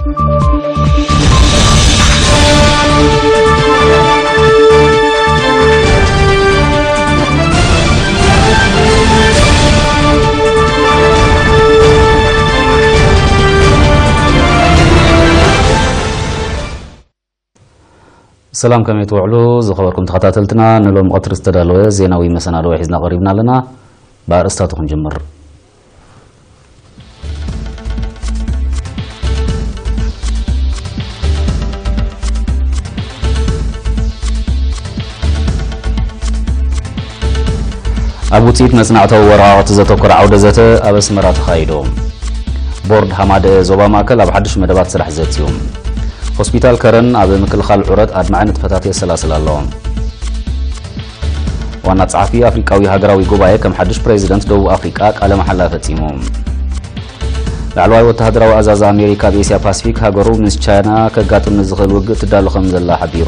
ሰላም፣ ከመይ ትውዕሉ? ዝኸበርኩም ተኸታተልትና፣ ንሎም ቀትሪ ዝተዳለወ ዜናዊ መሰናድኦ ሒዝና ቀሪብና ኣለና። ብኣርእስታቱ ክንጅምር። ኣብ ውፅኢት መጽናዕታዊ ወረቓቕቲ ዘተኮረ ዓውደ ዘተ ኣብ ኣስመራ ተኻይዱ። ቦርድ ሃማደኤ ዞባ ማእከል ኣብ ሓድሽ መደባት ስራሕ ዘትዩ። ሆስፒታል ከረን ኣብ ምክልኻል ዑረት ኣድማዒ ንጥፈታት የሰላስል ኣሎ። ዋና ጸሓፊ ኣፍሪቃዊ ሃገራዊ ጉባኤ ከም ሓድሽ ፕሬዚደንት ደቡብ ኣፍሪቃ ቃለ መሓላ ፈጺሙ። ላዕለዋይ ወተሃደራዊ ኣዛዚ ኣሜሪካ ኣብ ኤስያ ፓሲፊክ ሃገሩ ምስ ቻይና ከጋጥም ንዝኽእል ውግእ ትዳሎ ከም ዘላ ሓቢሩ።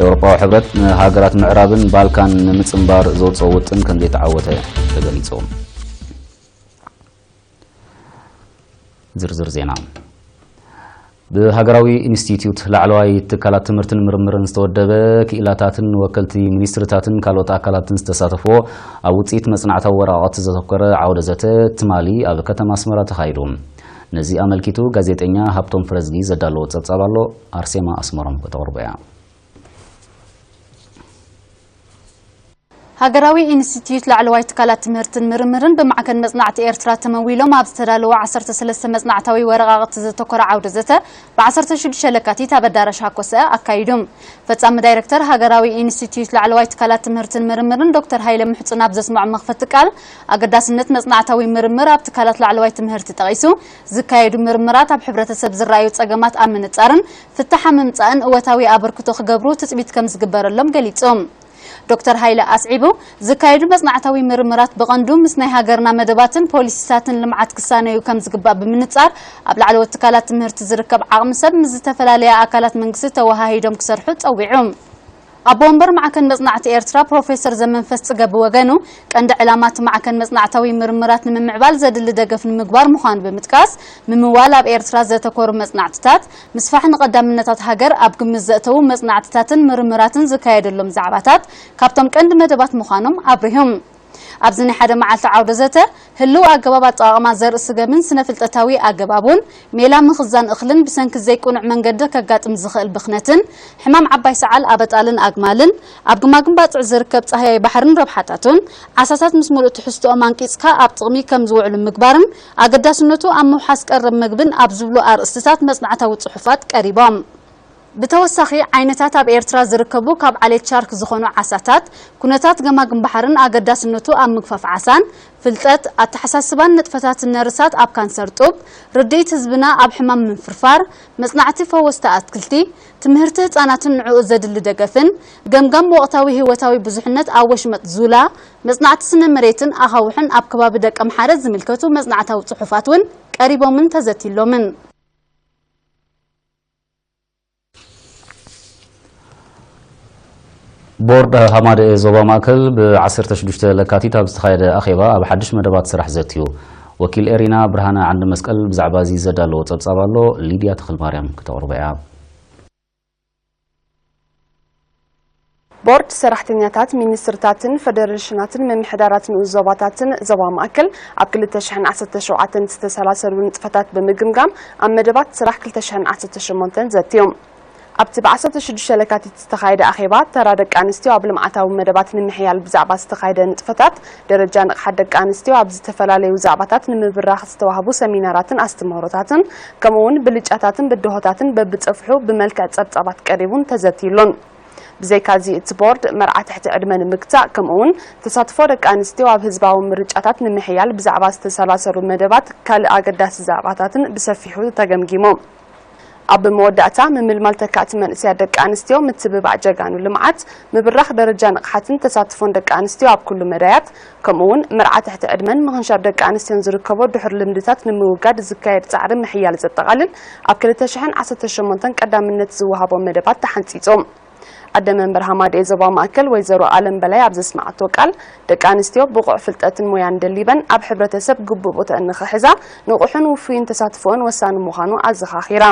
ኤውሮጳዊ ሕብረት ንሃገራት ምዕራብን ባልካን ንምጽንባር ዘውጽኦ ውጥን ከም ዘይተዓወተ ተገሊጹ። ዝርዝር ዜና። ብሃገራዊ ኢንስቲትዩት ላዕለዋይ ትካላት ትምህርትን ምርምርን ዝተወደበ ክኢላታትን ወከልቲ ሚኒስትርታትን ካልኦት ኣካላትን ዝተሳተፍዎ ኣብ ውፅኢት መጽናዕታዊ ወረቓቕቲ ዘተኮረ ዓውደ ዘተ ትማሊ ኣብ ከተማ ኣስመራ ተኻይዱ። ነዚ ኣመልኪቱ ጋዜጠኛ ሃብቶም ፍረዝጊ ዘዳለዎ ጸብጻብ ኣሎ። ኣርሴማ ኣስመሮም ከተቕርቦ እያ። ሃገራዊ ኢንስቲትዩት ላዕለዋይ ትካላት ትምህርትን ምርምርን ብማዕከን መጽናዕቲ ኤርትራ ተመዊሎም ኣብ ዝተዳለወ ዓሰርተ ሰለስተ መጽናዕታዊ ወረቓቕቲ ዘተኮረ ዓውደ ዘተ ብ ዓሰርተ ሽዱሽተ ለካቲት ኣብ ኣዳራሽ ሃኮሰ ኣካይዱ። ፈጻሚ ዳይረክተር ሃገራዊ ኢንስቲትዩት ላዕለዋይ ትካላት ትምህርትን ምርምርን ዶክተር ሃይለ ምሕጹን ኣብ ዘስምዖ መኽፈቲ ቃል፣ ኣገዳስነት መጽናዕታዊ ምርምር ኣብ ትካላት ላዕለዋይ ትምህርቲ ጠቒሱ፣ ዝካየዱ ምርምራት ኣብ ሕብረተሰብ ዝረኣዩ ጸገማት ኣብ ምንጻርን ፍታሕ ኣብ ምምጻእን እወታዊ ኣበርክቶ ክገብሩ ትጽቢት ከም ዝግበረሎም ገሊጹ። ዶክተር ሃይለ ኣስዒቡ፣ ዝካየዱ መጽናዕታዊ ምርምራት ብቐንዱ ምስ ናይ ሃገርና መደባትን ፖሊሲታትን ልምዓት ክሳነዩ ከም ዝግባእ ብምንጻር፣ ኣብ ላዕለዎት ትካላት ትምህርቲ ዝርከብ ዓቕሚ ሰብ ምስ ዝተፈላለያ ኣካላት መንግስቲ ተወሃሂዶም ክሰርሑ ጸዊዑ። ኣቦ ወንበር ማዕከን መጽናዕቲ ኤርትራ ፕሮፌሰር ዘመንፈስ ጽገ ብወገኑ፣ ቀንዲ ዕላማ እቲ ማዕከን መጽናዕታዊ ምርምራት ንምምዕባል ዘድሊ ደገፍ ንምግባር ምዃኑ ብምጥቃስ፣ ምምዋል ኣብ ኤርትራ ዘተኮሩ መጽናዕትታት፣ ምስፋሕ ንቐዳምነታት ሃገር ኣብ ግምት ዘእተዉ መጽናዕትታትን ምርምራትን ዝካየደሎም ዛዕባታት ካብቶም ቀንዲ መደባት ምዃኖም ኣብሪሆም። ኣብዚ ናይ ሓደ መዓልቲ ዓውደ ዘተ፣ ህልው ኣገባብ ኣጠቓቕማ ዘርኢ ስገምን ስነ-ፍልጠታዊ ኣገባቡን፣ ሜላ ምኽዛን እኽልን ብሰንኪ ዘይቅኑዕ መንገዲ ከጋጥም ዝኽእል ብኽነትን፣ ሕማም ዓባይ ሰዓል ኣበጣልን ኣግማልን፣ ኣብ ግማግም ባጽዕ ዝርከብ ጻህያይ ባሕርን ረብሓታቱን፣ ዓሳታት ምስ ምሉእ ትሕዝትኦም ኣንቂጽካ ኣብ ጥቕሚ ከም ዝውዕሉ ምግባርን ኣገዳስነቱ ኣብ ምውሓስ ቀረብ መግብን ኣብ ዝብሉ ኣርእስትታት መጽናዕታዊ ጽሑፋት ቀሪቦም። ብተወሳኺ፣ ዓይነታት ኣብ ኤርትራ ዝርከቡ ካብ ዓሌት ሻርክ ዝኾኑ ዓሳታት፣ ኩነታት ገማግም ባሕርን ኣገዳስነቱ ኣብ ምግፋፍ ዓሳን፣ ፍልጠት፣ ኣተሓሳስባን ንጥፈታትን ነርሳት ኣብ ካንሰር ጡብ፣ ርድኢት ህዝብና ኣብ ሕማም ምንፍርፋር፣ መጽናዕቲ ፈወስቲ ኣትክልቲ፣ ትምህርቲ ህጻናትን ንዕኡ ዘድሊ ደገፍን፣ ገምጋም ወቕታዊ ህይወታዊ ብዙሕነት ኣብ ወሽመጥ ዙላ፣ መጽናዕቲ ስነ መሬትን ኣኻውሕን ኣብ ከባቢ ደቀምሓረ ዝምልከቱ መጽናዕታዊ ጽሑፋት እውን ቀሪቦምን ተዘቲሎምን። ቦርድ ሃማደኤ ዞባ ማእከል ብ ዓሰርተ ሽዱሽተ ለካቲት ኣብ ዝተኻየደ ኣኼባ ኣብ ሓድሽ መደባት ስራሕ ዘትዩ። ወኪል ኤሪና ብርሃነ ዓንዲ መስቀል ብዛዕባ እዚ ዘዳለዎ ጸብጻብ ኣሎ፣ ሊድያ ተኽልማርያም ክተቕርቦ እያ። ቦርድ ሰራሕተኛታት ሚኒስትርታትን ፈደረሽናትን ምምሕዳራት ንኡስ ዞባታትን ዞባ ማእከል ኣብ ክልተ ሽሕን ዓሰርተ ሸውዓተን ዝተሰላሰሉ ንጥፈታት ብምግምጋም ኣብ መደባት ስራሕ ክልተ ሽሕን ዓሰርተ ሸሞንተን ዘትዮም። ኣብቲ ብ ዓሰርተ ሽዱሽተ ለካቲት ዝተኻየደ ኣኼባ፣ ተራ ደቂ ኣንስትዮ ኣብ ልምዓታዊ መደባት ንምሕያል ብዛዕባ ዝተኻየደ ንጥፈታት፣ ደረጃ ንቕሓት ደቂ ኣንስትዮ ኣብ ዝተፈላለዩ ዛዕባታት ንምብራኽ ዝተዋህቡ ሰሚናራትን ኣስተምህሮታትን፣ ከምኡ'ውን ብልጫታትን ብድሆታትን በብጸፍሑ ብመልክዕ ጸብጻባት ቀሪቡን ተዘትዩሉን። ብዘይካዚ፣ እቲ ቦርድ መርዓ ትሕቲ ዕድመ ንምግታእ፣ ከምኡ'ውን ተሳትፎ ደቂ ኣንስትዮ ኣብ ህዝባዊ ምርጫታት ንምሕያል ብዛዕባ ዝተሰላሰሉ መደባት ካልእ ኣገዳሲ ዛዕባታትን ብሰፊሑ ተገምጊሙ። ኣብ መወዳእታ፣ ምምልማል ተካእቲ መንእሰያት ደቂ ኣንስትዮ፣ ምትብባዕ ጀጋኑ ልምዓት፣ ምብራኽ ደረጃ ንቕሓትን ተሳትፎን ደቂ ኣንስትዮ ኣብ ኩሉ መዳያት፣ ከምኡ'ውን መርዓ ትሕቲ ዕድመን ምኽንሻብ ደቂ ኣንስትዮን ዝርከቦ ድሑር ልምድታት ንምውጋድ ዝካየድ ጻዕሪ ምሕያል ዘጠቓልል፣ ኣብ ክልተ ሽሕን ዓሰርተ ሸሞንተን ቀዳምነት ዝወሃቦ መደባት ተሓንጺጹ። ኣደ መንበር ሃማደኤ ዞባ ማእከል ወይዘሮ ኣለም በላይ ኣብ ዘስመዓቶ ቃል፣ ደቂ ኣንስትዮ ብቑዕ ፍልጠትን ሞያን ደሊበን ኣብ ሕብረተሰብ ግቡእ ቦተኣን ንኽሕዛ ንቑሕን ውፉይን ተሳትፎኦን ወሳኒ ምዃኑ ኣዘኻኺራ።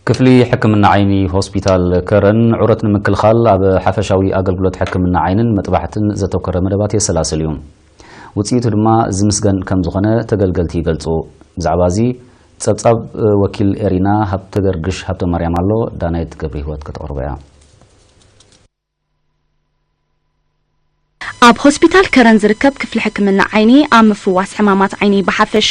ክፍሊ ሕክምና ዓይኒ ሆስፒታል ከረን ዑረት ንምክልኻል ኣብ ሓፈሻዊ ኣገልግሎት ሕክምና ዓይንን መጥባሕትን ዘተኮረ መደባት የሰላስል እዩ። ውፅኢቱ ድማ ዝምስገን ከም ዝኾነ ተገልገልቲ ይገልፁ። ብዛዕባ እዚ ፀብፃብ ወኪል ኤሪና ሃብተ ገርግሽ ሃብተ ማርያም ኣሎ፣ ዳናይት ገብረ ህይወት ከተቕርቦ እያ። ኣብ ሆስፒታል ከረን ዝርከብ ክፍሊ ሕክምና ዓይኒ ኣብ ምፍዋስ ሕማማት ዓይኒ ብሓፈሻ፣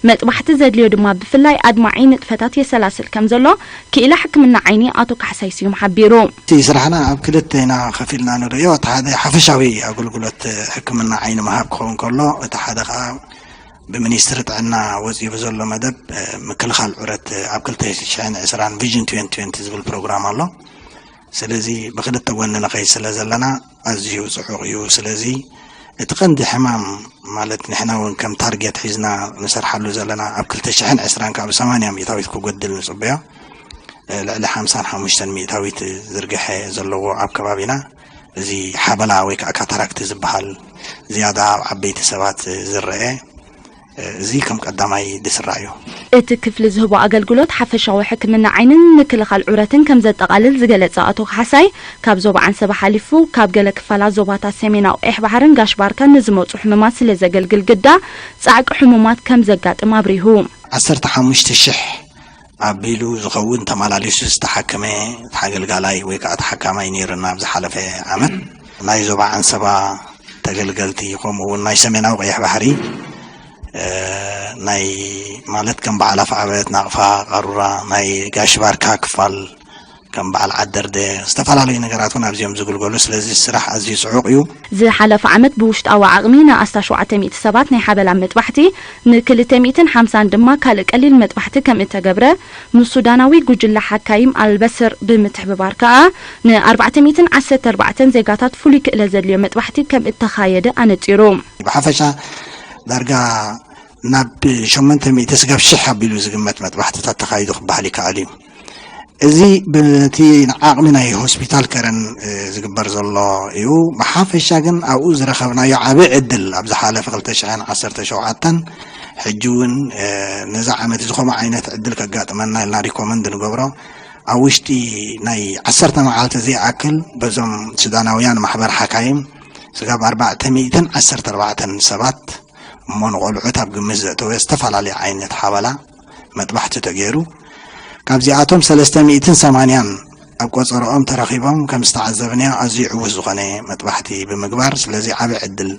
መጥባሕቲ ዘድልዮ ድማ ብፍላይ ኣድማዒ ንጥፈታት የሰላስል ከም ዘሎ ክኢላ ሕክምና ዓይኒ ኣቶ ካሕሳይ ስዩም ሓቢሩ። እቲ ስራሕና ኣብ ክልተ ኢና ከፊልና ንርእዮ። እቲ ሓደ ሓፈሻዊ ኣገልግሎት ሕክምና ዓይኒ ምሃብ ክኸውን ከሎ፣ እቲ ሓደ ከዓ ብሚኒስትሪ ጥዕና ወፂኡ ብዘሎ መደብ፣ እ፣ ምክልኻል ዑረት ኣብ ክልተ ሽሕን ዕስራን ቪዥን ትዌንቲ ትዌንቲ ዝብል ፕሮግራም ኣሎ። ስለዚ ብክልተ ጎኒ ንኸይድ ስለ ዘለና ኣዝዩ ጽዑቕ እዩ። ስለዚ እቲ ቀንዲ ሕማም ማለት ንሕና እውን ከም ታርጌት ሒዝና ንሰርሓሉ ዘለና ኣብ ክልተ ሽሕን ዕስራን ካብ ሰማንያ ሚእታዊት ክጎድል ንጽበዮ። እ፣ ልዕሊ ሓምሳን ሓሙሽተን ሚእታዊት ዝርግሐ ዘለዎ ኣብ ከባቢና እዚ ሓበላ ወይ ከዓ ካታራክት ዝበሃል ዝያዳ ኣብ ዓበይቲ ሰባት ዝረአ፣ እዚ ከም ቀዳማይ ዝስራዕ እዩ። እቲ ክፍሊ ዝህቦ ኣገልግሎት ሓፈሻዊ ሕክምና ዓይንን ምክልኻል ዑረትን ከም ዘጠቓልል ዝገለጸ ኣቶ ካሕሳይ፣ ካብ ዞባ ዓንሰባ ሓሊፉ ካብ ገለ ክፋላት ዞባታት ሰሜናዊ ቀይሕ ባሕርን ጋሽ ባርካን ንዝመጹ ሕሙማት ስለ ዘገልግል ግዳ ጻዕቂ ሕሙማት ከም ዘጋጥም ኣብሪሁ። ዓሰርተ ሓሙሽተ ሽሕ ኣቢሉ ዝኸውን ተመላሊሱ ዝተሓከመ ተገልጋላይ ወይ ከዓ ተሓካማይ ነይሩና ኣብ ዝሓለፈ ዓመት። ናይ ዞባ ዓንሰባ ተገልገልቲ፣ ከምኡ እውን ናይ ሰሜናዊ ቀይሕ ባሕሪ፣ እ፣ ናይ ማለት ከም በዓል ኣፍዓበት፣ ናቕፋ፣ ቃሩራ፣ ናይ ጋሽ ባርካ ክፋል፣ ከም በዓል ዓደርደ፣ ዝተፈላለዩ ነገራት እውን ኣብዚኦም ዝግልገሉ። ስለዚ ስራሕ ኣዝዩ ጽዑቕ እዩ። ዝሓለፈ ዓመት ብውሽጣዊ ዓቕሚ ንኣስታት ሸውዓተ ሚእቲ ሰባት ናይ ሓበላ መጥባሕቲ፣ ንክልተ ሚእትን ሓምሳን ድማ ካልእ ቀሊል መጥባሕቲ ከም እተገብረ፣ ምስ ሱዳናዊ ጉጅለ ሓካይም ኣልበስር ብምትሕብባር ከኣ፣ ንኣርባዕተ ሚእትን ዓሰርተ ኣርባዕተን ዜጋታት ፍሉይ ክእለት ዘድልዮ መጥባሕቲ ከም እተኻየደ ኣነጺሩ። ብሓፈሻ ዳርጋ ናብ ሸሞንተ ሚእቲ ስጋብ ሽሕ ኣቢሉ ዝግመት መጥባሕትታት ተኻይዱ ክበሃል ይከኣል እዩ። እዚ በቲ ዓቕሚ ናይ ሆስፒታል ከረን፣ እ፣ ዝግበር ዘሎ እዩ። ብሓፈሻ ግን ኣብኡ ዝረኸብናዮ ዓቢ ዕድል፣ ኣብ ዝሓለፈ ክልተ ሽሕን ዓሰርተ ሸውዓተን፣ ሕጂ እውን፣ እ፣ ነዚ ዓመት እዚ ከምኡ ዓይነት ዕድል ከጋጥመና ኢልና ሪኮመንድ ንገብሮ። ኣብ ውሽጢ ናይ ዓሰርተ መዓልቲ ዘይኣክል በዞም ሱዳናውያን ማሕበር ሓካይም ስጋብ ኣርባዕተ ሚእትን ዓሰርተ ኣርባዕተን ሰባት እሞ ንቖልዑት ኣብ ግምት ዘእተወ ዝተፈላለየ ዓይነት ሓበላ መጥባሕቲ ተገይሩ። ካብዚኣቶም ሰለስተ ሚእትን ሰማንያን ኣብ ቆጸርኦም ተረኺቦም ከም ዝተዓዘብናዮ ኣዝዩ ዕዉት ዝኾነ መጥባሕቲ ብምግባር፣ ስለዚ ዓቢ ዕድል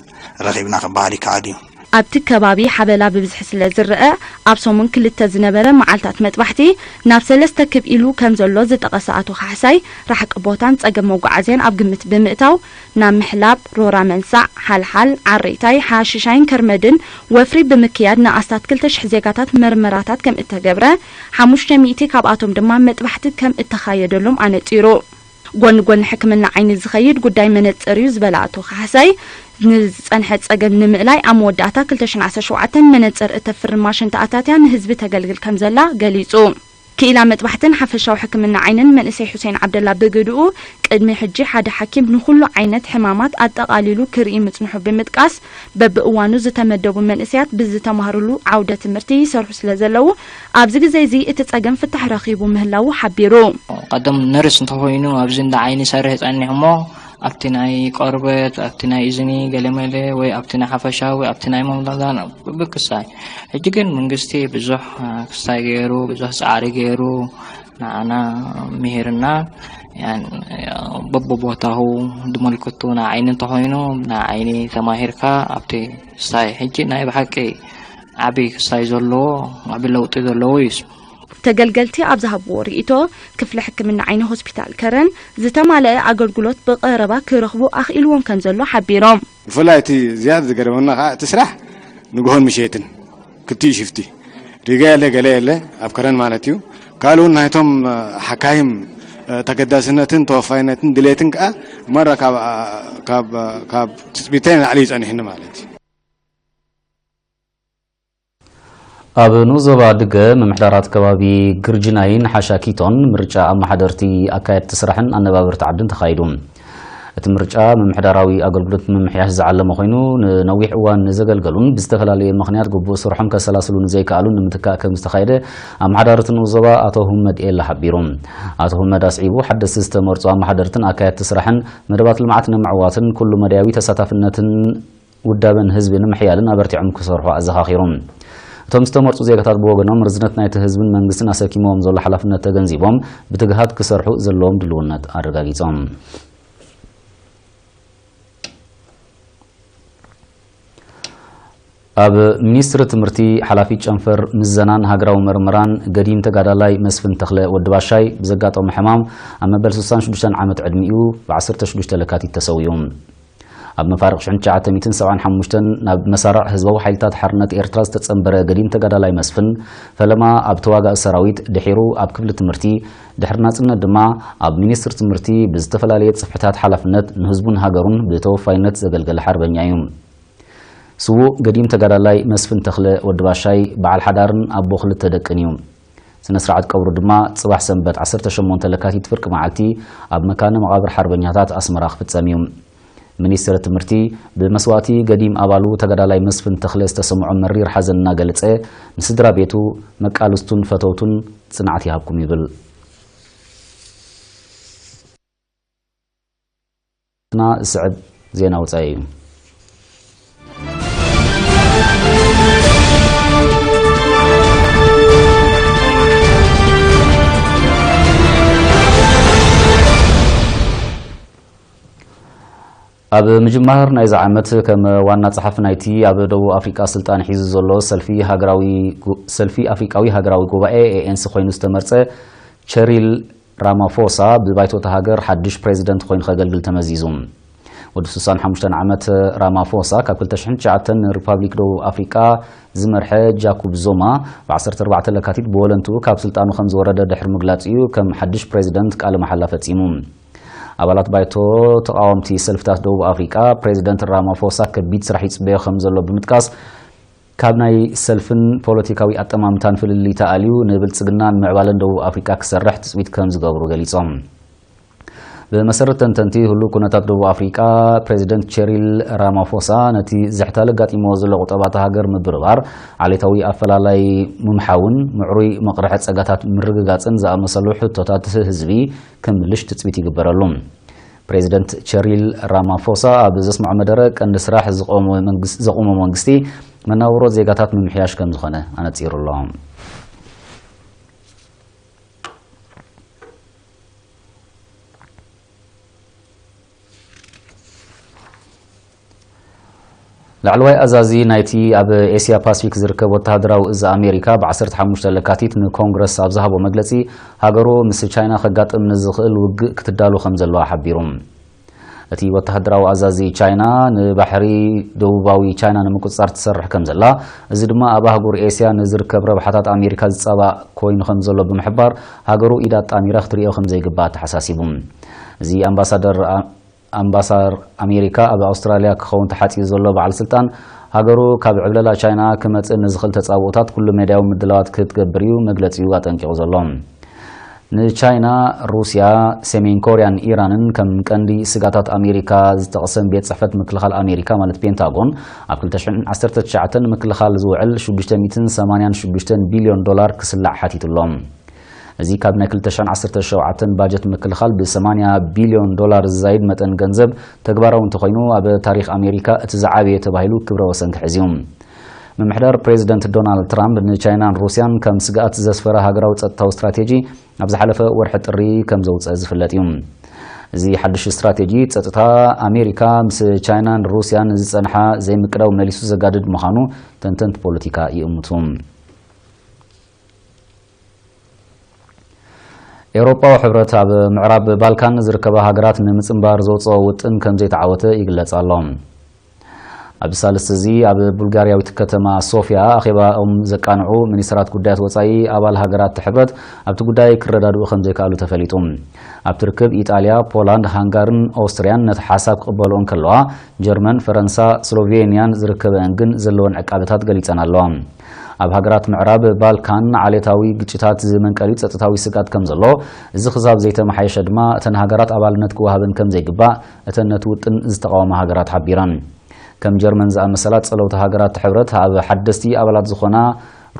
ረኺብና ክበሃል ይከኣል እዩ። ኣብቲ ከባቢ ሓበላ ብብዝሒ ስለ ዝረአ፣ ኣብ ሰሙን ክልተ ዝነበረ መዓልታት መጥባሕቲ ናብ ሰለስተ ክብ ኢሉ ከም ዘሎ ዝጠቐሰ ኣቶ ካሕሳይ፣ ራሕቂ ቦታን ጸገም መጓዓዝያን ኣብ ግምት ብምእታው፣ ናብ ምሕላብ፣ ሮራ መንሳዕ፣ ሓልሓል፣ ዓሬታይ፣ ሓሽሻይን ከርመድን ወፍሪ ብምክያድ ንኣስታት ክልተ ሽሕ ዜጋታት መርመራታት ከም እተገብረ፣ ሓሙሽተ ሚእቲ ካብኣቶም ድማ መጥባሕቲ ከም እተኻየደሎም ኣነጺሩ። ጎኒ ጎኒ ሕክምና ዓይኒ ዝኸይድ ጉዳይ መነጽር እዩ ዝበለ ኣቶ ካሕሳይ፣ ንዝጸንሐ ጸገም ንምእላይ ኣብ መወዳእታ ክልተ ሽሕን ዓሰርተ ሸውዓተን መነጽር እተፍርም ማሽን ተኣታትያ ንህዝቢ ተገልግል ከም ዘላ ገሊጹ። ክኢላ መጥባሕትን ሓፈሻዊ ሕክምና ዓይንን መንእሰይ ሑሴን ዓብደላ ብግድኡ፣ ቅድሚ ሕጂ ሓደ ሓኪም ንኹሉ ዓይነት ሕማማት ኣጠቓሊሉ ክርኢ ምጽንሑ ብምጥቃስ፣ በብእዋኑ ዝተመደቡ መንእሰያት ብዝተማህርሉ ዓውደ ትምህርቲ ይሰርሑ ስለ ዘለዉ፣ ኣብዚ ግዜ እዚ እቲ ጸገም ፍታሕ ረኺቡ ምህላዉ ሓቢሩ። ቀደም ነርስ እንተኾይኑ ኣብዚ እንዳ ዓይኒ ይሰርሕ ጸኒሑ እሞ፣ ኣብቲ ናይ ቆርበት፣ ኣብቲ ናይ እዝኒ ገለመለ ወይ ኣብቲ ናይ ሓፈሻ ወይ ኣብቲ ናይ መምዛዛን ብክሳይ። ሕጂ ግን መንግስቲ ብዙሕ ክስታይ ገይሩ፣ ብዙሕ ጻዕሪ ገይሩ ንዓና ምሂርና፣ ያን በብቦታሁ ዝመልከቱ ናይ ዓይኒ እንተኾይኑ ናይ ዓይኒ ተማሂርካ ኣብቲ ክስታይ። ሕጂ ናይ ብሓቂ ዓቢ ክስታይ ዘለዎ፣ ዓቢ ለውጢ ዘለዎ እዩ። ተገልገልቲ ኣብ ዝሃብዎ ርእይቶ፣ ክፍሊ ሕክምና ዓይኒ ሆስፒታል ከረን ዝተማልአ ኣገልግሎት ብቐረባ ክረኽቡ ኣኽኢልዎም ከም ዘሎ ሓቢሮም። ብፍላይ እቲ ዝያዳ ዝገረመና ከዓ እቲ ስራሕ ንግሆን ምሸትን ክልቲኡ ሽፍቲ ሪጋ የለ ገለ የለ ኣብ ከረን ማለት እዩ። ካልእ እውን ናይቶም፣ እ፣ ሓካይም፣ እ፣ ተገዳስነትን ተወፋይነትን ድሌትን ከዓ መራ ካብ፣ ካብ፣ ካብ ትፅቢተይ ንላዕሊ እዩ ጸኒሕኒ ማለት እዩ። ኣብ ንኡስ ዞባ ድገ ምምሕዳራት ከባቢ ግርጅናይን ሓሻኪቶን ምርጫ ኣመሓደርቲ፣ ኣካየድቲ ስራሕን ኣነባበርቲ ዓድን ተኻይዱ። እቲ ምርጫ ምምሕዳራዊ ኣገልግሎት ንምምሕያሽ ዝዓለመ ኮይኑ፣ ንነዊሕ እዋን ንዘገልገሉን ብዝተፈላለየ ምኽንያት ግቡእ ስርሖም ከሰላስሉ ንዘይከኣሉን ንምትካእ ከም ዝተኻየደ ኣመሓዳሪ እቲ ንኡስ ዞባ ኣቶ ሁመድ ኤላ ሓቢሩ። ኣቶ ሁመድ ኣስዒቡ፣ ሓደስቲ ዝተመርጹ ኣመሓደርትን ኣካየድቲ ስራሕን መደባት ልምዓት ንምዕዋትን ኩሉ መዳያዊ ተሳታፍነትን ውዳበን ህዝቢ ንምሕያልን ኣበርቲዖም ክሰርሑ ኣዘኻኺሩ። እቶም ዝተመርጹ ዜጋታት ብወገኖም ርዝነት ናይቲ ህዝብን መንግስትን ኣሰኪምዎም ዘሎ ሓላፍነት ተገንዚቦም ብትግሃት ክሰርሑ ዘለዎም ድልውነት ኣረጋጊጾም። ኣብ ሚኒስትሪ ትምህርቲ ሓላፊት ጨንፈር ምዘናን ሃገራዊ መርመራን ገዲም ተጋዳላይ መስፍን ተኽለ ወዲ ባሻይ ብዘጋጠሞ ሕማም ኣብ መበል ስሳን ሽዱሽተን ዓመት ዕድሚኡ ብ ዓሰርተ ሽዱሽተ ለካቲት ተሰዊኡ። ኣብ መፋርቕ ሽሕን ትሽዓተ ሚእትን ሰብዓን ሓሙሽተን ናብ መሳርዕ ህዝባዊ ሓይልታት ሓርነት ኤርትራ ዝተጸንበረ ገዲም ተጋዳላይ መስፍን፣ ፈለማ ኣብ ተዋጋኢ ሰራዊት፣ ድሒሩ ኣብ ክፍሊ ትምህርቲ፣ ድሕሪ ናጽነት ድማ ኣብ ሚኒስትሪ ትምህርቲ ብዝተፈላለየ ጽፍሕታት ሓላፍነት ንህዝቡን ሃገሩን ብተወፋይነት ዘገልገለ ሓርበኛ እዩ። ስዉእ ገዲም ተጋዳላይ መስፍን ተኽለ ወዲ ባሻይ በዓል ሓዳርን ኣቦ ክልተ ደቅን እዩ። ስነ ስርዓት ቀብሩ ድማ ጽባሕ ሰንበት ዓሰርተ ሸሞንተ ለካቲት ፍርቂ መዓልቲ ኣብ መካነ መቓብር ሓርበኛታት ኣስመራ ክፍጸም እዩ። ሚኒስትሪ ትምህርቲ ብመስዋእቲ ገዲም ኣባሉ ተጋዳላይ መስፍን ተኽለ ዝተሰምዖ መሪር ሓዘን እናገለጸ፣ ንስድራ ቤቱ፣ መቃልስቱን ፈተውቱን ጽንዓት ይሃብኩም ይብል። ና ዝስዕብ ዜና ወጻኢ እዩ። ኣብ ምጅማር ናይዚ ዓመት ከም ዋና ጸሓፊ ናይቲ ኣብ ደቡብ ኣፍሪቃ ስልጣን ሒዙ ዘሎ ሰልፊ ሃገራዊ ጉ-፣ ሰልፊ ኣፍሪቃዊ ሃገራዊ ጉባኤ ኤ ኤን ሲ ኮይኑ ዝተመርጸ ቸሪል ራማፎሳ ብባይቶ እታ ሃገር ሓድሽ ፕሬዚደንት ኮይኑ ከገልግል ተመዚዙ። ወዲ ስሳን ሓሙሽተን ዓመት ራማፎሳ ካብ ክልተ ሽሕን ትሽዓተን ንሪፓብሊክ ደቡብ ኣፍሪቃ ዝመርሐ ጃኩብ ዞማ ብ ዓሰርተ ኣርባዕተ ለካቲት ብወለንትኡ ካብ ስልጣኑ ከም ዝወረደ ድሕሪ ምግላጹ እዩ ከም ሓድሽ ፕሬዚደንት ቃለ መሓላ ፈጺሙ። ኣባላት ባይቶ ተቓወምቲ ሰልፍታት ደቡብ ኣፍሪቃ ፕሬዚደንት ራማፎሳ ከቢድ ስራሕ ይጽበዮ ከም ዘሎ ብምጥቃስ፣ ካብ ናይ ሰልፍን ፖለቲካዊ ኣጠማምታን ፍልልይ ተኣልዩ ንብልጽግናን ምዕባለን ደቡብ ኣፍሪቃ ክሰርሕ ትጽቢት ከም ዝገብሩ ገሊጾም። ብመሰረት ተንተንቲ ህሉው ኩነታት ደቡብ ኣፍሪቃ፣ ፕሬዚደንት ቸሪል ራማፎሳ ነቲ ዝሕታል ኣጋጢምዎ ዘሎ ቁጠባ እታ ሃገር ምብርባር፣ ዓሌታዊ ኣፈላላይ ምምሓውን ምዕሩይ መቕርሒ ጸጋታት ምርግጋጽን ዝኣመሰሉ ሕቶታት ህዝቢ ክምልሽ ትጽቢት ይግበረሉ። ፕሬዚደንት ቸሪል ራማፎሳ ኣብ ዘስምዖ መደረ፣ ቀንዲ ስራሕ ዝቖመ መንግስ-፣ ዘቑሞ መንግስቲ መናብሮ ዜጋታት ምምሕያሽ ከም ዝኾነ ኣነጺሩ ኣሎ። ላዕለዋይ ኣዛዚ ናይቲ ኣብ ኤስያ ፓሲፊክ ዝርከብ ወተሃደራዊ እዝ ኣሜሪካ ብ ዓሰርተ ሓሙሽተ ለካቲት ንኮንግረስ ኣብ ዝሃቦ መግለጺ፣ ሃገሩ ምስ ቻይና ከጋጥም ንዝኽእል ውግእ ክትዳሎ ከም ዘለዋ ሓቢሩ። እቲ ወተሃደራዊ ኣዛዚ፣ ቻይና ንባሕሪ ደቡባዊ ቻይና ንምቁጽጻር ትሰርሕ ከም ዘላ፣ እዚ ድማ ኣብ ኣህጉር ኤስያ ንዝርከብ ረብሓታት ኣሜሪካ ዝጻባእ ኮይኑ ከም ዘሎ ብምሕባር፣ ሃገሩ ኢዳ ኣጣሚራ ክትርእዮ ከም ዘይግባእ ኣተሓሳሲቡ። እዚ ኣምባሳደር ኣ-፣ ኣምባሳር ኣሜሪካ ኣብ ኣውስትራልያ ክኸውን ተሓጺዩ ዘሎ በዓል ስልጣን፣ ሃገሩ ካብ ዕብለላ ቻይና ክመጽእ ንዝኽእል ተጻብኦታት ኩሉ ሜዳያዊ ምድላዋት ክትገብር እዩ መግለጺኡ ኣጠንቂቑ ዘሎ። ንቻይና፣ ሩስያ፣ ሰሜን ኮርያን ኢራንን ከም ቀንዲ ስጋታት ኣሜሪካ ዝጠቕሰን ቤት ጽሕፈት ምክልኻል ኣሜሪካ ማለት ፔንታጎን፣ ኣብ ክልተ ሽሕን ዓሰርተ ትሽዓተን ንምክልኻል ዝውዕል ሽዱሽተ ሚእትን ሰማንያን ሽዱሽተን ቢልዮን ዶላር ክስላዕ ሓቲቱ ኣሎ። እዚ ካብ ናይ ክልተ ሽሕን ዓሰርተ ሸውዓተን ባጀት ምክልኻል ብ ሰማንያ ቢልዮን ዶላር ዝዛይድ መጠን ገንዘብ ተግባራዊ እንተኾይኑ፣ ኣብ ታሪኽ ኣሜሪካ እቲ ዝዓበየ ተባሂሉ ክብረ ወሰን ክሕዝ እዩ። ምምሕዳር ፕሬዚደንት ዶናልድ ትራምፕ ንቻይናን ሩስያን ከም ስግኣት ዘስፈረ ሃገራዊ ጸጥታዊ ስትራቴጂ ኣብ ዝሓለፈ ወርሒ ጥሪ ከም ዘውጸ ዝፍለጥ እዩ። እዚ ሓድሽ ስትራቴጂ ጸጥታ ኣሜሪካ ምስ ቻይናን ሩስያን ዝጸንሓ ዘይምቅዳው መሊሱ ዘጋድድ ምዃኑ ተንተንቲ ፖለቲካ ይእምቱ። ኤውሮጳዊ ሕብረት ኣብ ምዕራብ ባልካን ዝርከባ ሃገራት ንምጽንባር ዘውጽኦ ውጥን ከም ዘይተዓወተ ይግለጽ ኣሎ። ኣብዚ ሳልስቲ እዚ ኣብ ቡልጋርያዊት ከተማ ሶፊያ ኣኼባኦም ዘቃንዑ ሚኒስትራት ጉዳያት ወጻኢ ኣባል ሃገራት ሕብረት ኣብቲ ጉዳይ ክረዳድኡ ከም ዘይከኣሉ ተፈሊጡ። ኣብቲ ርክብ ኢጣልያ፣ ፖላንድ፣ ሃንጋርን ኦስትርያን ነቲ ሓሳብ ክቕበልኦ እንከለዋ፣ ጀርመን፣ ፈረንሳ፣ ስሎቬንያን ዝርከበአን ግን ዘለወን ዕቃበታት ገሊጸን ኣለዋ። ኣብ ሃገራት ምዕራብ ባልካን ዓሌታዊ ግጭታት ዝመንቀሊ ጸጥታዊ ስግኣት ከም ዘሎ፣ እዚ ክሳብ ዘይተመሓየሸ ድማ እተን ሃገራት ኣባልነት ክወሃበን ከም ዘይግባእ እተን ነቲ ውጥን ዝተቓወማ ሃገራት ሓቢረን። ከም ጀርመን ዝኣመሰላ ጸለውቲ ሃገራት ሕብረት ኣብ ሓደስቲ ኣባላት ዝኾና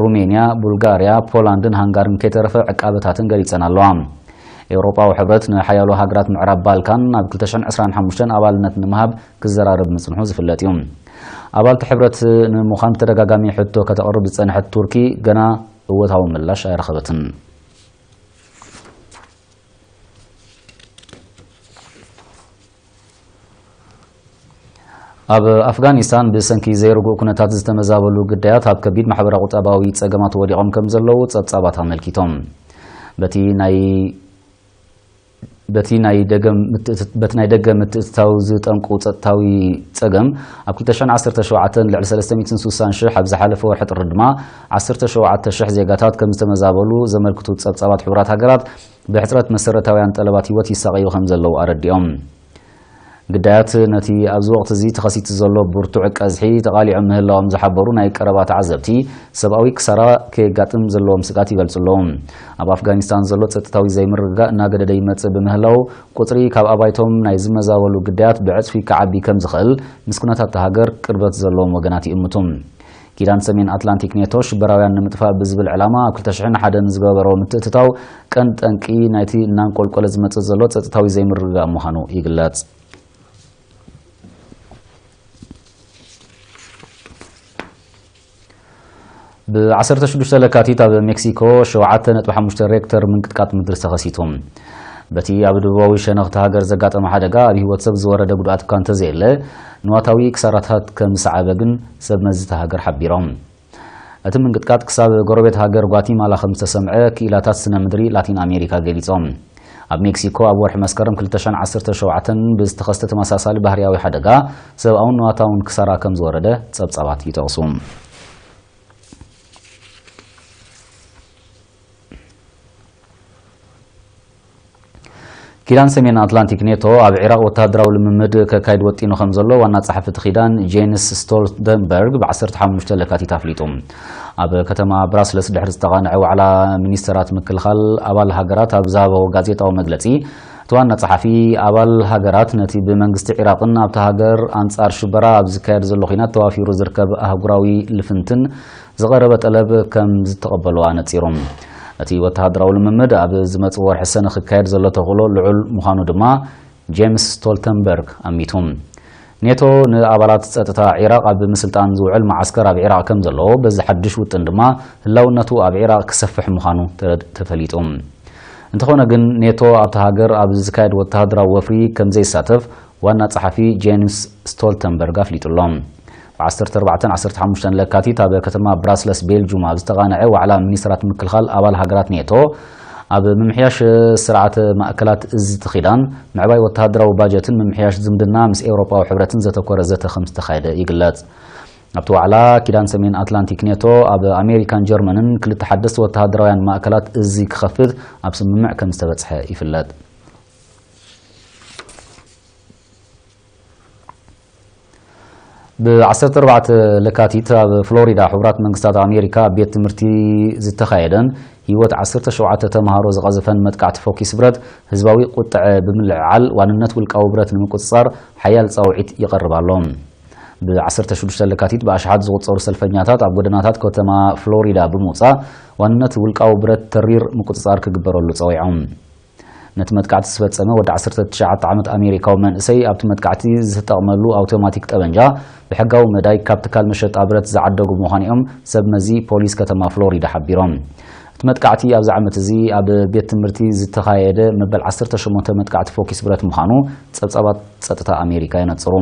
ሩሜንያ፣ ቡልጋርያ፣ ፖላንድን ሃንጋርን ከይተረፈ ዕቃበታትን ገሊጸን ኣለዋ። ኤውሮጳዊ ሕብረት ንሓያሎ ሃገራት ምዕራብ ባልካን ናብ ክልተ ሽሕን ዕስራን ሓሙሽተን ኣባልነት ንምሃብ ክዘራረብ ምጽንሑ ዝፍለጥ እዩ። ኣባልቲ ሕብረት ንምዃን ብተደጋጋሚ ሕቶ ከተቕርብ ዝጸንሐት ቱርኪ ገና እወታዊ ምላሽ ኣይረኸበትን። ኣብ ኣፍጋኒስታን ብሰንኪ ዘይርጉእ ኩነታት ዝተመዛበሉ ግዳያት ኣብ ከቢድ ማሕበራዊ ቁጠባዊ ጸገማት ወዲቖም ከም ዘለዉ ጸብጻባት ኣመልኪቶም። በቲ ናይ በቲ ናይ ደገ ምትእት- በቲ ናይ ደገ ምትእትታው ዝጠንቁ ጸጥታዊ ጸገም፣ ኣብ ክልተ ሽሕን ዓሰርተ ሸውዓተን ልዕሊ ሰለስተ ሚእትን ስሳን ሽሕ፣ ኣብ ዝሓለፈ ወርሒ ጥሪ ድማ ዓሰርተ ሸውዓተ ሽሕ ዜጋታት ከም ዝተመዛበሉ ዘመልክቱ ጸብጻባት ሕቡራት ሃገራት፣ ብሕጽረት መሰረታውያን ጠለባት ህይወት ይሳቐዩ ከም ዘለዉ ኣረዲኦም። ግዳያት ነቲ ኣብዚ ወቕቲ እዚ ተኸሲቱ ዘሎ ብርቱዕ ቀዝሒ ተቓሊዖም ምህላዎም ዝሓበሩ ናይ ቀረባ ተዓዘብቲ፣ ሰብኣዊ ክሳራ ከየጋጥም ዘለዎም ስግኣት ይገልጹ ኣለዉ። ኣብ ኣፍጋኒስታን ዘሎ ጸጥታዊ ዘይምርግጋእ እናገደደ ይመጽእ ብምህላው፣ ቁጽሪ ካብ ኣባይቶም ናይ ዝመዛበሉ ግዳያት ብዕጽፊ ክዓቢ ከም ዝኽእል ምስ ኩነታት እታ ሃገር ቅርበት ዘለዎም ወገናት ይእምቱ። ኪዳን ሰሜን ኣትላንቲክ ኔቶ ሽበራውያን ንምጥፋእ ብዝብል ዕላማ ኣብ ክልተ ሽሕን ሓደን ዝገበሮ ምትእትታው ቀንዲ ጠንቂ ናይቲ እናንቆልቆለ ዝመጽእ ዘሎ ጸጥታዊ ዘይምርግጋእ ምዃኑ ይግለጽ። ብ ዓሰርተ ሽዱሽተ ለካቲት ኣብ ሜክሲኮ ሸውዓተ ነጥቢ ሓሙሽተ ሬክተር ምንቅጥቃጥ ምድሪ ተኸሲቱ። በቲ ኣብ ደቡባዊ ሸነኽ እታ ሃገር ዘጋጠመ ሓደጋ ኣብ ህይወት ሰብ ዝወረደ ጉድኣት እኳ እንተዘየለ፣ ንዋታዊ ክሳራታት ከም ዝሰዓበ ግን ሰብ መዚ እታ ሃገር ሓቢሮም። እቲ ምንቅጥቃጥ ክሳብ ጎረቤት ሃገር ጓቲማላ ከም ዝተሰምዐ ክኢላታት ስነ ምድሪ ላቲን ኣሜሪካ ገሊጾም። ኣብ ሜክሲኮ ኣብ ወርሒ መስከረም ክልተ ሽሕን ዓሰርተ ሸውዓተን ብዝተኸስተ ተመሳሳሊ ባህርያዊ ሓደጋ ሰብኣውን ንዋታውን ክሳራ ከም ዝወረደ ጸብጻባት ይጠቕሱ። ኪዳን ሰሜን ኣትላንቲክ ኔቶ ኣብ ዒራቕ ወተሃደራዊ ልምምድ ከካይድ ወጢኑ ከም ዘሎ ዋና ጸሓፊ እቲ ኪዳን ጄንስ ስቶልተንበርግ ብ ዓሰርተ ሓሙሽተ ለካቲት ኣፍሊጡ። ኣብ ከተማ ብራስለስ ድሕሪ ዝተቓንዐ ዋዕላ ሚኒስተራት ምክልኻል ኣባል ሃገራት ኣብ ዝሃበዎ ጋዜጣዊ መግለጺ፣ እቲ ዋና ጸሓፊ ኣባል ሃገራት ነቲ ብመንግስቲ ዒራቕን ኣብታ ሃገር ኣንጻር ሽበራ ኣብ ዝካየድ ዘሎ ኲናት ተዋፊሩ ዝርከብ ኣህጉራዊ ልፍንትን ዝቐረበ ጠለብ ከም ዝተቐበሎ ኣነጺሩ። እቲ ወተሃደራዊ ልምምድ ኣብ ዝመጽእ ወርሒ ሰነ ክካየድ ዘሎ ተኽእሎ ልዑል ምዃኑ ድማ ጄምስ ስቶልተንበርግ ኣሚቱ። ኔቶ ንኣባላት ጸጥታ ዒራቕ ኣብ ምስልጣን ዝውዕል መዓስከር ኣብ ዒራቕ ከም ዘለዎ፣ በዚ ሓድሽ ውጥን ድማ ህላውነቱ ኣብ ዒራቕ ክሰፍሕ ምዃኑ ተ-፣ ተፈሊጡ። እንተኾነ ግን፣ ኔቶ ኣብታ ሃገር ኣብ ዝካየድ ወተሃደራዊ ወፍሪ ከም ዘይሳተፍ ዋና ጸሓፊ ጄንስ ስቶልተንበርግ ኣፍሊጡ ኣሎ። ብ ዓሰርተ ኣርባዕተን ዓሰርተ ሓሙሽተን ለካቲት ኣብ ከተማ ብራስለስ ቤልጁም ኣብ ዝተቓንዐ ዋዕላ ሚኒስትራት ምክልኻል ኣባል ሃገራት ኔቶ፣ ኣብ ምምሕያሽ ስርዓተ ማእከላት እዚ እቲ ኪዳን፣ ምዕባይ ወተሃደራዊ ባጀትን ምምሕያሽ ዝምድና ምስ ኤውሮጳዊ ሕብረትን ዘተኮረ ዘተ ከም ዝተኻየደ ይግለጽ። ኣብቲ ዋዕላ፣ ኪዳን ሰሜን ኣትላንቲክ ኔቶ ኣብ ኣሜሪካን ጀርመንን ክልተ ሓደስቲ ወተሃደራውያን ማእከላት እዚ ክኸፍት ኣብ ስምምዕ ከም ዝተበጽሐ ይፍለጥ። ብ ዓሰርተ ኣርባዕተ ለካቲት ኣብ ፍሎሪዳ ሕቡራት መንግስታት ኣሜሪካ ኣብ ቤት ትምህርቲ ዝተኻየደን ህይወት ዓሰርተ ሸውዓተ ተምሃሮ ዝቐዘፈን መጥቃዕቲ ፎኪስ ብረት ህዝባዊ ቁጥዐ ብምልዕዓል ዋንነት ውልቃዊ ብረት ንምቁጽጻር ሓያል ጻውዒት ይቐርብ ኣሎ። ብ ዓሰርተ ሽዱሽተ ለካቲት ብኣሽሓት ዝቑጸሩ ሰልፈኛታት ኣብ ጎደናታት ከተማ ፍሎሪዳ ብምውጻእ ዋንነት ውልቃዊ ብረት ተሪር ምቁጽጻር ክግበረሉ ጸዊዖም። ነቲ መጥቃዕቲ ዝፈጸመ ወዲ ዓሰርተ ትሽዓተ ዓመት ኣሜሪካዊ መንእሰይ ኣብቲ መጥቃዕቲ ዝተጠቕመሉ ኣውቶማቲክ ጠበንጃ ብሕጋዊ መዳይ ካብ ትካል መሸጣ ብረት ዝዓደጉ ምዃኑ እዮም ሰብ መዚ ፖሊስ ከተማ ፍሎሪዳ ሓቢሮም። እቲ መጥቃዕቲ ኣብዚ ዓመት እዚ ኣብ ቤት ትምህርቲ ዝተኻየደ መበል ዓሰርተ ሸሞንተ መጥቃዕቲ ፎኪስ ብረት ምዃኑ ጸብጻባት ጸጥታ ኣሜሪካ የነጽሩ።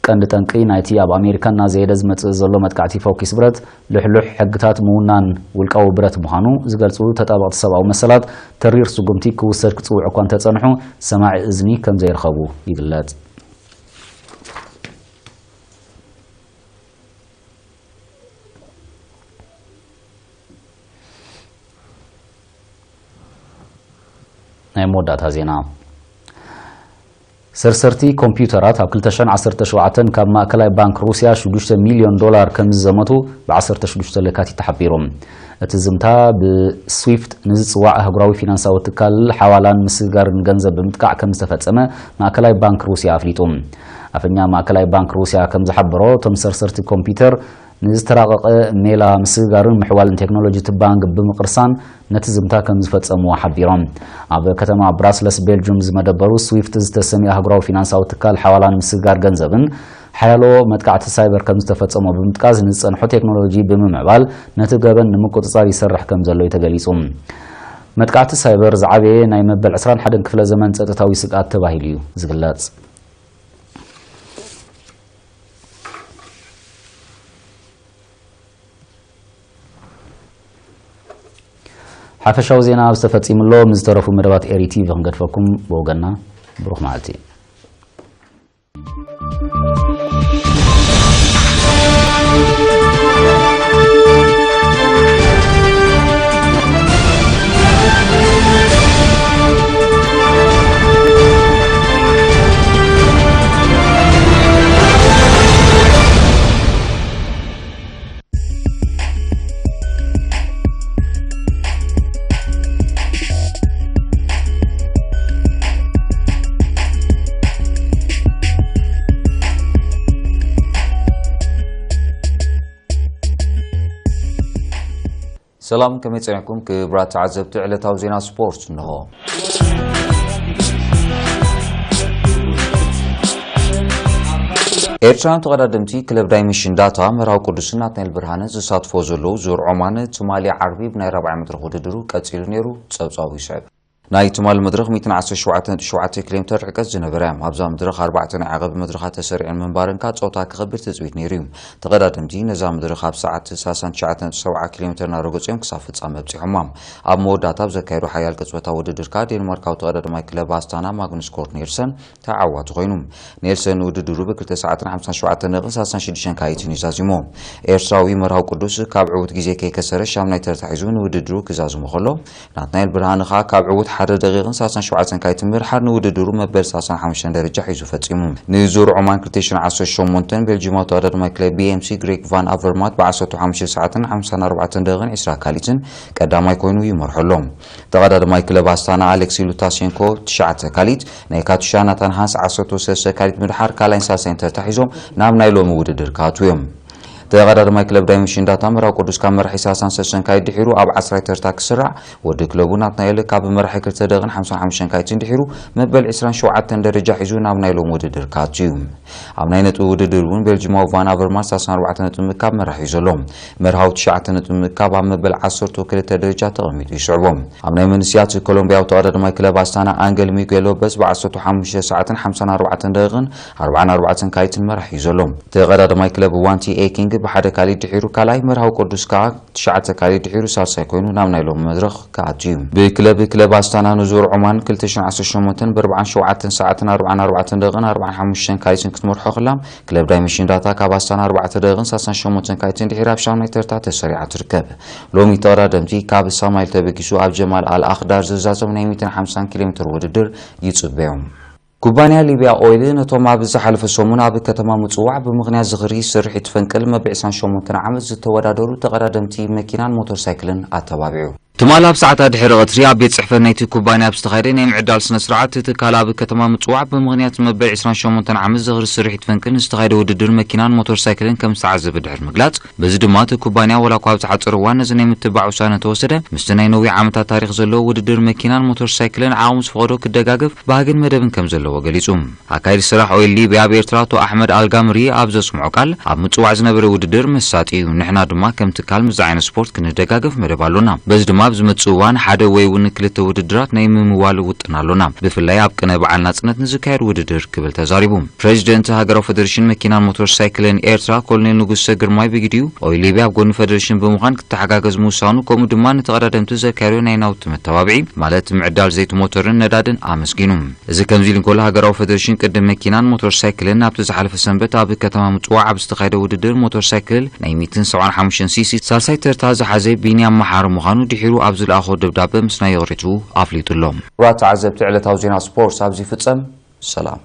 ቀንዲ ጠንቂ ናይቲ ኣብ ኣሜሪካ እናዘየደ ዝመጽእ ዘሎ መጥቃዕቲ ፎኪስ ብረት፣ ልሕሉሕ ሕግታት ምውናን ውልቃዊ ብረት ምዃኑ ዝገልጹ ተጣበቕቲ ሰብኣዊ መሰላት፣ ተሪር ስጉምቲ ክውሰድ ክጽውዑ እኳ እንተጸንሑ፣ ሰማዒ እዝኒ ከም ዘይረኸቡ ይግለጽ። ናይ መወዳእታ ዜና። ሰርሰርቲ ኮምፒውተራት ኣብ ክልተ ሽሕን ዓሰርተ ሸውዓተን ካብ ማእከላይ ባንክ ሩስያ ሽዱሽተ ሚልዮን ዶላር ከም ዝዘመቱ ብ ዓሰርተ ሽዱሽተ ለካቲት ተሓቢሩ። እቲ ዝምታ ብስዊፍት ንዝጽዋዕ ኣህጉራዊ ፊናንሳዊ ትካል ሓዋላን ምስግጋርን ገንዘብ ብምጥቃዕ ከም ዝተፈጸመ ማእከላይ ባንክ ሩስያ ኣፍሊጡ። ኣፈኛ ማእከላይ ባንክ ሩስያ ከም ዝሓበሮ፣ እቶም ሰርሰርቲ ኮምፒውተር ንዝተራቐቐ ሜላ ምስግጋርን ምሕዋልን ቴክኖሎጂ እቲ ባንክ ብምቕርሳን ነቲ ዝምታ ከም ዝፈጸምዎ ሓቢሮም። ኣብ ከተማ ብራስለስ ቤልጁም ዝመደበሩ ስዊፍት ዝተሰምየ ኣህጉራዊ ፊናንሳዊ ትካል ሓዋላን ምስግጋር ገንዘብን ሓያሎ መጥቃዕቲ ሳይበር ከም ዝተፈጸሞ ብምጥቃስ፣ ንዝጸንሖ ቴክኖሎጂ ብምምዕባል ነቲ ገበን ንምቁጽጻር ይሰርሕ ከም ዘሎ እዩ ተገሊጹ። መጥቃዕቲ ሳይበር ዝዓበየ ናይ መበል ዕስራን ሓደን ክፍለ ዘመን ጸጥታዊ ስግኣት ተባሂሉ እዩ ዝግለጽ። ሓፈሻዊ ዜና ኣብዚ ተፈጺሙ ኣሎ። ምስ ዝተረፉ መደባት ኤሪ ቲቪ ክንገድፈኩም ብወገንና ብሩኽ መዓልቲ። ሰላም፣ ከመይ ጸኒሕኩም ክቡራት ተዓዘብቲ? ዕለታዊ ዜና ስፖርት እንሆ። ኤርትራውያን ተቐዳደምቲ ክለብ ዳይመንሽን ዳታ መርሃዊ ቅዱስን ናትናኤል ብርሃነ ዝሳትፎ ዘለዉ ዙር ዖማን ትማሊ ዓርቢ ብናይ ራብዓይ መድረኽ ውድድሩ ቀጺሉ ነይሩ። ጸብጻቡ ይስዕብ። ናይ ትማሊ መድረኽ ሚእትን ዓሰርተ ሸውዓተን ነጥቢ ሸውዓተ ኪሎ ሜተር ርሕቀት ዝነበረ እያ። ኣብዛ መድረኽ ኣርባዕተ ናይ ዓቐብ መድረኻት ተሰሪዐን ምንባረን ከኣ ጸወታ ክኸብድ ትጽቢት ነይሩ እዩ። ተቐዳደምቲ ነዛ መድረኽ ኣብ ሰዓት ሰላሳን ትሽዓተን ነጥቢ ሰብዓ ኪሎ ሜተር እናረገጹ እዮም ክሳብ ፍጻመ ኣብጺሖማ። ኣብ መወዳእታ ኣብ ዘካየዶ ሓያል ቅጽበታዊ ውድድር ከኣ ዴንማርካዊ ተቐዳዳማይ ክለብ ኣስታና ማግኑስ ኮርት ኔልሰን ተዓዋቲ ኮይኑ። ኔልሰን ንውድድሩ ብክልተ ሰዓትን ሓምሳን ሸውዓተን ደቂቕን ሰላሳን ሽዱሽተን ካይትን እዩ ዛዚሙ። ኤርትራዊ መርሃዊ ቅዱስ ካብ ዕዉት ግዜ ከይከሰረ ሻምናይ ተርታ ሒዙ ንውድድሩ ክዛዝሞ ከሎ፣ ናትናኤል ብርሃነ ከኣ ካብ ዕዉት ሓደ ደቂቕን ሰላሳን ሸውዓተን ካይትን ምድሓር ንውድድሩ መበል ሰላሳን ሓሙሽተን ደረጃ ሒዙ ፈጺሙ። ንዙር ዖማን ክልተ ሽሕን ዓሰርተ ሸሞንተን ቤልጂማዊ ተቐዳዳማይ ክለብ ቢ ኤም ሲ ግሬግ ቫን ኣቨርማት ብ ዓሰርተ ሓሙሽተ ሰዓትን ሓምሳን ኣርባዕተን ደቂቕን ዕስራ ካሊትን ቀዳማይ ኮይኑ ይመርሖ ኣሎ። ተቐዳዳማይ ክለብ ኣስታና ኣሌክሲ ሉታሴንኮ ትሽዓተ ካሊት፣ ናይ ካቱሻ ናታን ሃንስ ዓሰርተ ሰለስተ ካሊት ምድሓር ካልኣይን ሳልሳይን ተርታ ሒዞም ናብ ናይ ሎሚ ውድድር ክኣትዉ እዮም። ተቐዳዳማይ ክለብ ዳይመንሽን ዳታ መርሃዊ ቅዱስ ካብ መራሒ ሰላሳን ሰለስተን ካሊት ድሒሩ ኣብ ዓስራይ ተርታ ክስራዕ፣ ወዲ ክለቡ ናትናኤል ካብ መራሒ ክልተ ደቂቕን ሓምሳን ሓሙሽተን ካሊትን ድሒሩ መበል ዕስራን ሸውዓተን ደረጃ ሒዙ ናብ ናይ ሎሚ ውድድር ክኣቱ እዩ። ኣብ ናይ ነጥቢ ውድድር እውን ቤልጂማዊ ቫን ኣቨርማስ ሰላሳን ኣርባዕተን ነጥቢ ምእካብ መራሒ እዩ ዘሎ። መርሃዊ ትሽዓተ ነጥቢ ምእካብ ኣብ መበል ዓሰርተ ክልተ ደረጃ ተቐሚጡ ይስዕቦ። ኣብ ናይ መንስያት ኮሎምቢያዊ ተቐዳዳማይ ክለብ ኣስታና ኣንገል ሚጌል ሎበዝ ብ ዓሰርተ ሓሙሽተ ሰዓትን ሓምሳን ኣርባዕተን ደቂቕን ኣርባዓን ኣርባዕተን ካሊትን መራሒ እዩ ዘሎ። ተቐዳዳማይ ክለብ ዋንቲ ኤኪንግ ብሓደ ካሊት ድሒሩ ካልኣይ፣ መርሃዊ ቅዱስ ከኣ ትሽዓተ ካሊት ድሒሩ ሳልሳይ ኮይኑ ናብ ናይ ሎሚ መድረኽ ክኣቱ እዩ። ብክለብ ክለብ ኣስታና ንዙር ዖማን ክልተ ሽሕን ዓሰርተ ሸሞንተን ብ ኣርባዓን ሸውዓተን ሰዓትን ኣርባዓን ኣርባዕተን ደቂቕን ኣርባዓን ሓሙሽተን ካሊትን ክትመርሖ ከላ፣ ክለብ ዳይመንሽን ዳታ ካብ ኣስታና ኣርባዕተ ደቂቕን ሰላሳን ሸሞንተን ካሊትን ድሒራ ኣብ ሻምናይ ተርታ ተሰሪዓ ትርከብ። ሎሚ ተቐዳደምቲ ካብ ሳማይል ተበጊሱ ኣብ ጀማል ኣል ኣኽዳር ዝዛዘም ናይ ሚእትን ሓምሳን ኪሎ ሜትር ውድድር ይጽበዮም። ኩባንያ ሊብያ ኦይል ነቶም ኣብ ዝሓለፈ ሰሙን ኣብ ከተማ ምጽዋዕ ብምኽንያት ዝኽሪ ስርሒት ፈንቅል መበል ዕስራን ሸሞንተን ዓመት ዝተወዳደሩ ተቐዳደምቲ መኪናን ሞተር ሳይክልን ኣተባቢዑ። ትማሊ ኣብ ሰዓታት ድሕሪ ቀትሪ ኣብ ቤት ጽሕፈት ናይቲ ኩባንያ ኣብ ዝተኻየደ ናይ ምዕዳል ስነ ስርዓት፣ እቲ ትካል ኣብ ከተማ ምጽዋዕ ብምኽንያት መበል ዕስራን ሸሞንተን ዓመት ዝኽሪ ስርሒት ፈንቅል ንዝተኻየደ ውድድር መኪናን ሞተር ሳይክልን ከም ዝተዓዘበ ድሕሪ ምግላጽ፣ በዚ ድማ እቲ ኩባንያ ዋላ እኳ ኣብ ዝሓጸረ እዋን ነዚ ናይ ምትባዕ ውሳነ እንተወሰደ፣ ምስቲ ናይ ነዊሕ ዓመታት ታሪኽ ዘለዎ ውድድር መኪናን ሞተር ሳይክልን ዓቕሙ ዝፈቐዶ ክደጋገፍ ባህግን መደብን ከም ዘለዎ ገሊጹ። ኣካይዲ ስራሕ ኦይል ሊብያ ኣብ ኤርትራ ኣቶ ኣሕመድ ኣልጋምሪ ኣብ ዘስምዖ ቃል፣ ኣብ ምጽዋዕ ዝነበረ ውድድር መሳጢ እዩ። ንሕና ድማ ከም ትካል ምስዚ ዓይነት ስፖርት ክንደጋገፍ መደብ ኣሎና። በዚ ድማ ኣብ ዝመጽእ እዋን ሓደ ወይ እውን ክልተ ውድድራት ናይ ምምዋል ውጥን ኣሎና። ብፍላይ ኣብ ቅነ በዓል ናጽነት ንዝካየድ ውድድር ክብል ተዛሪቡ። ፕሬዚደንት ሃገራዊ ፌደሬሽን መኪናን ሞተር ሳይክልን ኤርትራ ኮሎኔል ንጉሰ ግርማይ ብግዲኡ፣ ኦይል ሊብያ ኣብ ጎኒ ፌደሬሽን ብምዃን ክተሓጋገዝ ምውሳኑ፣ ከምኡ ድማ ንተቐዳደምቲ ዘካየዶ ናይ ናውቲ መተባብዒ፣ ማለት ምዕዳል ዘይቲ ሞተርን ነዳድን ኣመስጊኑ። እዚ ከምዚ ኢሉ እንከሎ፣ ሃገራዊ ፌደሬሽን ቅድም መኪናን ሞተር ሳይክልን ኣብቲ ዝሓለፈ ሰንበት ኣብ ከተማ ምጽዋዕ ኣብ ዝተኻየደ ውድድር ሞተር ሳይክል ናይ ሚእትን ሰብዓን ሓሙሽተን ሲሲ ሳልሳይ ተርታ ዝሓዘ ቢንያም መሓሪ ምዃኑ ድሒሩ ኣብ ዝለኣኾ ደብዳበ ምስ ናይ ይቕሬትኡ ኣፍሊጡ ኣሎ። ክቡራት ተዓዘብቲ፣ ዕለታዊ ዜና ስፖርት ኣብዚ ይፍጸም። ሰላም።